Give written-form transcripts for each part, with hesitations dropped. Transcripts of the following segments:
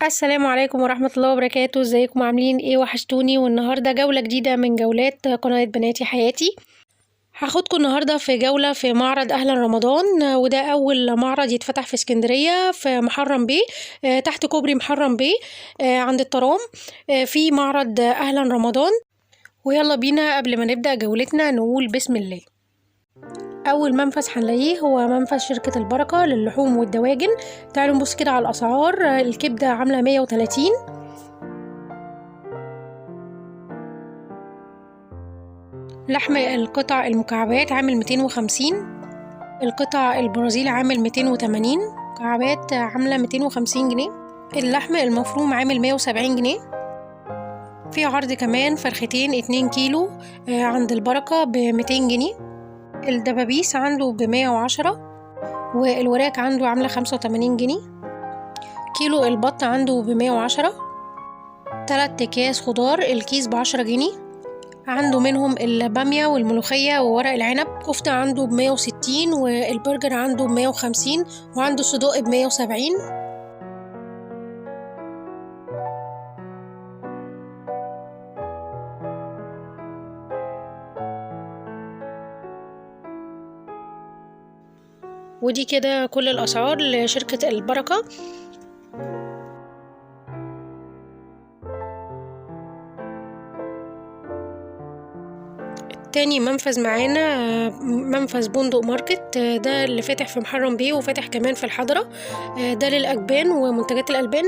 السلام عليكم ورحمة الله وبركاته. ازيكم عاملين ايه؟ وحشتوني. والنهاردة جولة جديدة من جولات قناة بناتي حياتي. هاخدكم النهاردة في جولة في معرض أهلا رمضان، وده أول معرض يتفتح في اسكندرية في محرم بيه، تحت كوبري محرم بيه، عند الترام، في معرض أهلا رمضان. ويلا بينا قبل ما نبدأ جولتنا نقول بسم الله. أول منفذ هنلاقيه هو منفذ شركة البركة للحوم والدواجن. تعالوا نبص كده على الأسعار. الكبدة عاملة 130، لحم القطع المكعبات عامل 250، القطع البرازيل عامل 280، مكعبات عاملة 250 جنيه، اللحم المفروم عامل 170 جنيه. في عرض كمان فرختين 2 كيلو عند البركة ب200 جنيه. الدبابيس عنده ب110، والوراك عنده عاملة 85 جنيه. كيلو البط عنده ب110. 3 اكياس خضار الكيس ب10 جنيه. عنده منهم البامية والملوخية وورق العنب. كفتة عنده ب160، والبرجر عنده ب150، وعنده صدق ب170. ودي كده كل الأسعار لشركة البركة. تاني منفذ معانا منفذ بندق ماركت، ده اللي فاتح في محرم بيه وفاتح كمان في الحضرة، ده للأجبان ومنتجات الألبان.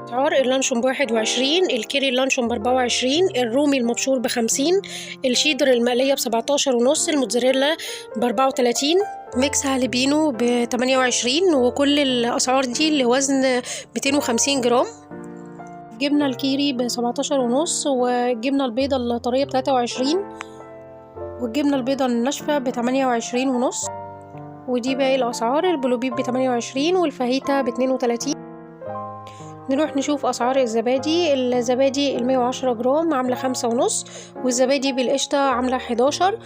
أسعار اللانشون ب21، الكيري اللانشون ب24، الرومي المبشور ب50، الشيدر المقلية ب17.5، الموتزاريلا ب34، mix هالبينو ب28، وكل الأسعار دي لوزن 250 جرام. جبنة الكيري ب17.5، والجبنة البيضة الطرية ب23، والجبنة البيضة الناشفة ب28.5. ودي باقي الأسعار. البلوبيف ب28، والفاهيتا ب32. نروح نشوف أسعار الزبادي. الزبادي 110 جرام عاملة 5.5، والزبادي بالقشطة عاملة 11،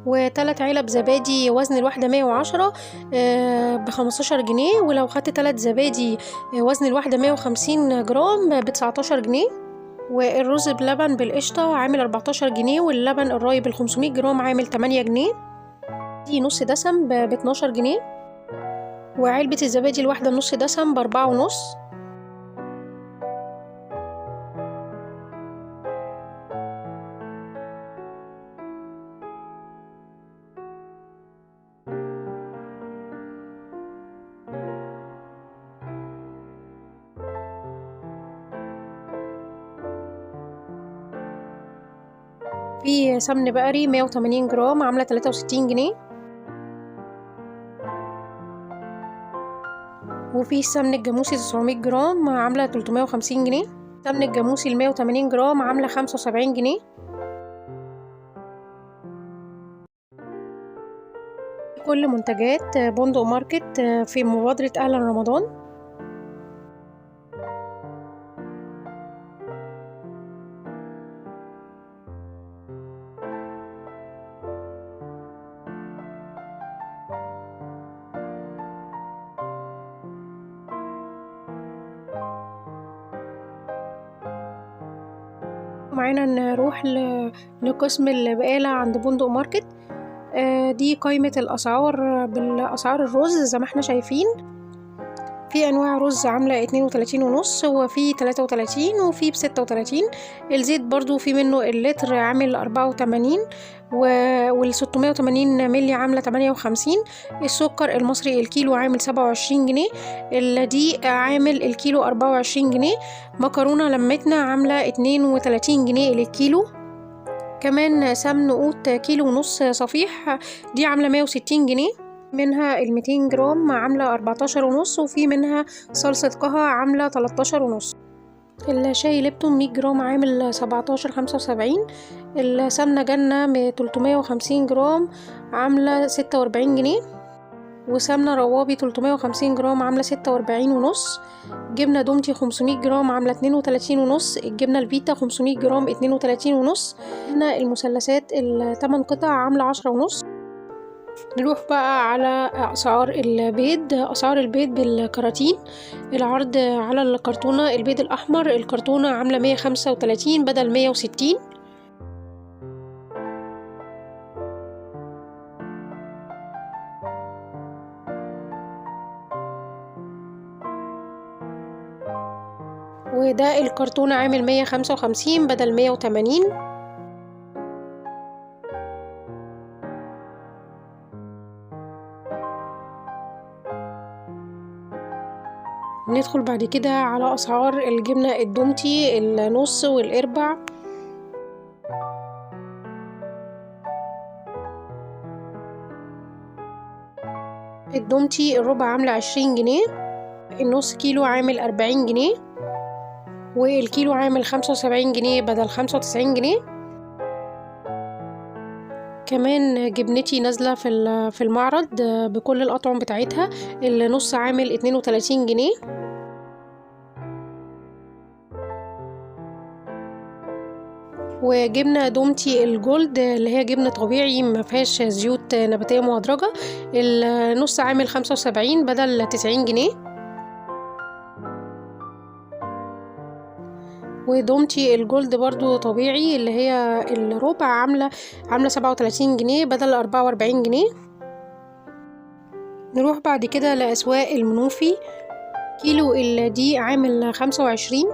وتلات علب زبادي وزن الواحدة 110 ب15 جنيه، ولو خدت 3 زبادي وزن الواحدة 150 جرام ب19 جنيه. والرز بلبن بالقشطة عامل 14 جنيه، واللبن الرايب 500 جرام عامل 8 جنيه. دي نص دسم ب12 جنيه، وعلبة الزبادي الواحدة نص دسم ب4.5. في سمن بقري 180 جرام عاملة 63 جنيه، وفي السمن الجاموسي 900 جرام عاملة 350 جنيه. سمن الجاموسي 180 جرام عاملة 75 جنيه. كل منتجات بندق ماركت في مبادرة أهلا رمضان. معانا نروح لقسم البقالة عند بندق ماركت. دي قائمة الأسعار بالأسعار الرز زي ما احنا شايفين. في أنواع رز عاملة 32.5، وفي 33، وفي ب36. الزيت برضو في منه اللتر عامل 84، وال680 ملي عاملة 58. السكر المصري الكيلو عامل 27 جنيه. الدقيق عامل الكيلو 24 جنيه. مكرونة لمتنا عاملة 32 جنيه للكيلو. كمان سمن قوت كيلو ونص صفيح دي عاملة 160 جنيه. منها 200 جرام عاملة 14.5، وفي منها صلصة قهوة عاملة 13.5. الشاي ليبتون 100 جرام عامل 17.75. السمنة جنة 350 جرام عاملة 46 جنيه. وسمنة روابي 350 جرام عاملة 46.5. جبنة دومتي 500 جرام عاملة 32.5. الجبنة الفيتا 500 جرام 32.5. جبنة المثلثات ال8 قطع عاملة 10.5. نروح بقى على أسعار البيض. أسعار البيض بالكراتين، العرض على الكرتونة البيض الأحمر الكرتونة عاملة 135 بدل 160. وده الكرتونة عامل 155 بدل 180. ندخل بعد كده على أسعار الجبنة الدومتي النص والإربع. الدومتي الربع عاملة 20 جنيه، النص كيلو عامل 40 جنيه، والكيلو عامل 75 جنيه بدل 95 جنيه. كمان جبنتي نازلة في المعرض بكل الأطعم بتاعتها، النص عامل 32 جنيه. وجبنة دومتي الجولد اللي هي جبنة طبيعي ما فيهاش زيوت نباتية مهدرجة، النص عامل 75 بدل 90 جنيه. ودومتي الجولد برضو طبيعي اللي هي الربع عاملة 37 جنيه بدل 44 جنيه. نروح بعد كده لأسواق المنوفي. كيلو الدقيق عامل 25.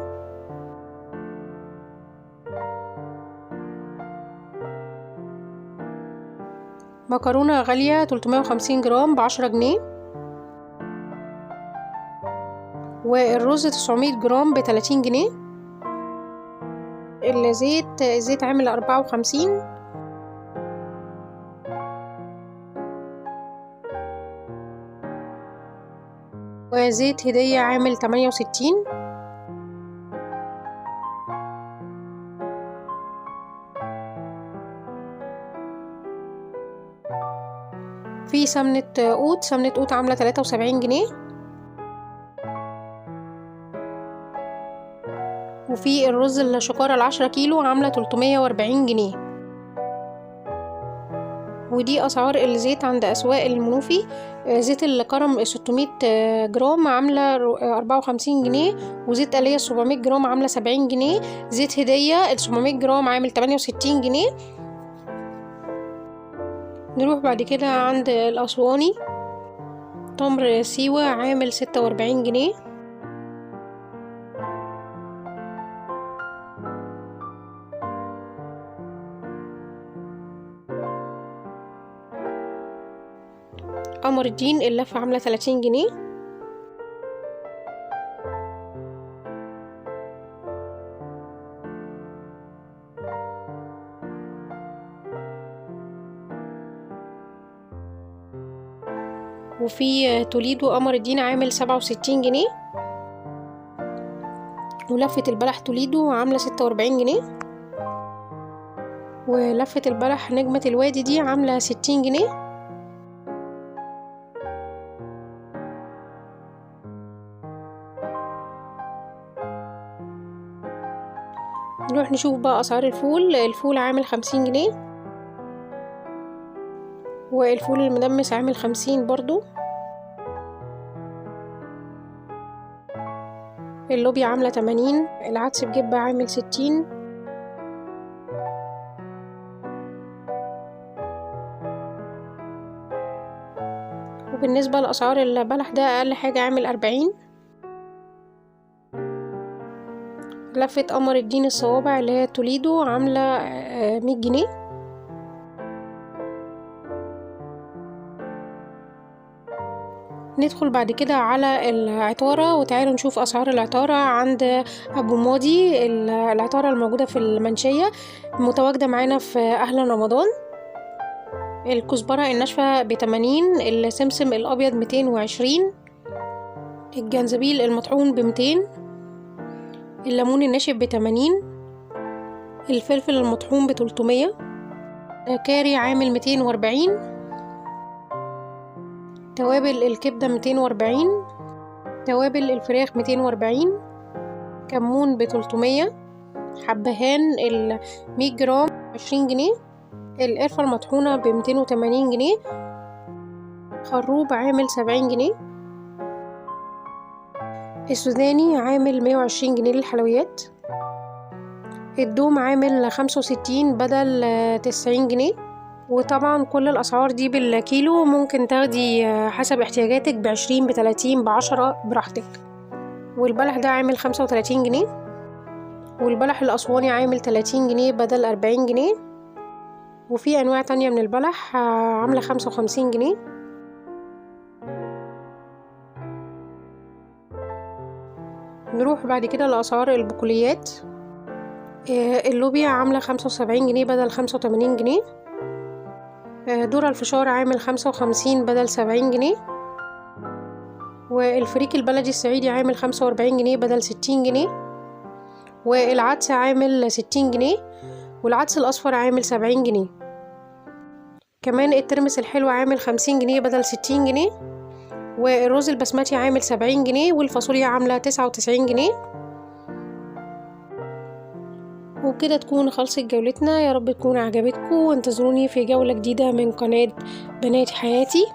مكرونة غالية 350 جرام ب10 جنيه. والرز 900 جرام ب30 جنيه. الزيت عامل 54. وزيت هدية عامل 68. في سمنة قوت، سمنة قوت عاملة 73 جنيه. وفي الرز الشكارة 10 كيلو عاملة 340 جنيه. ودي أسعار الزيت عند أسواق المنوفي. زيت الكرم 600 جرام عاملة 54 جنيه، وزيت آلية 700 جرام عاملة 70 جنيه، زيت هدية 700 جرام عامل 68 جنيه. نروح بعد كده عند الأسواني. تمر سيوة عامل 46 جنيه. قمر الدين اللفة عاملة 30 جنيه. وفي توليدو قمر الدين عامل 67 جنيه. ولفة البلح توليدو عاملة 46 جنيه. ولفة البلح نجمة الوادي دي عاملة 60 جنيه. نروح نشوف بقى أسعار الفول. الفول عامل 50 جنيه، والفول المدمس عامل 50 برضو. اللوبيا عاملة 80، العدس بجبة عامل 60. وبالنسبة لأسعار البلح ده أقل حاجة عامل 40. لفة قمر الدين الصوابع اللي هي توليدو عاملة 100 جنيه. ندخل بعد كده على العطارة، وتعالوا نشوف أسعار العطارة عند أبو ماضي. العطارة الموجودة في المنشية متواجدة معانا في أهلا رمضان. الكزبرة الناشفة ب80، السمسم الأبيض 220، الجنزبيل المطحون ب200، الليمون الناشف ب80، الفلفل المطحون ب300، كاري عامل 240، توابل الكبدة 240، توابل الفراخ 240، كمون ب300، حبهان 100 جرام 20 جنيه، القرفة المطحونة ب280 جنيه. خروب عامل 70 جنيه. السوداني عامل 120 جنيه للحلويات. الدوم عامل 65 بدل 90 جنيه. وطبعا كل الأسعار دي بالكيلو، ممكن تاخدي حسب احتياجاتك ب20 ب30 ب10 براحتك. والبلح ده عامل 35 جنيه. والبلح الأسواني عامل 30 جنيه بدل 40 جنيه. وفي أنواع تانية من البلح عاملة 55 جنيه. نروح بعد كده لأسعار البقوليات. اللوبيا عاملة 75 جنيه بدل 85 جنيه. ذرة الفشار عامل 55 بدل 70 جنيه. والفريك البلدي الصعيدي عامل 45 جنيه بدل 60 جنيه. والعدس عامل 60 جنيه. والعدس الأصفر عامل 70 جنيه. كمان الترمس الحلو عامل 50 جنيه بدل 60 جنيه. والرز البسمتي عامل 70 جنيه. والفاصوليا عاملة 99 جنيه. وبكده تكون خلصت جولتنا، يا رب تكون عجبتكم، وانتظروني في جولة جديدة من قناة بنات حياتي.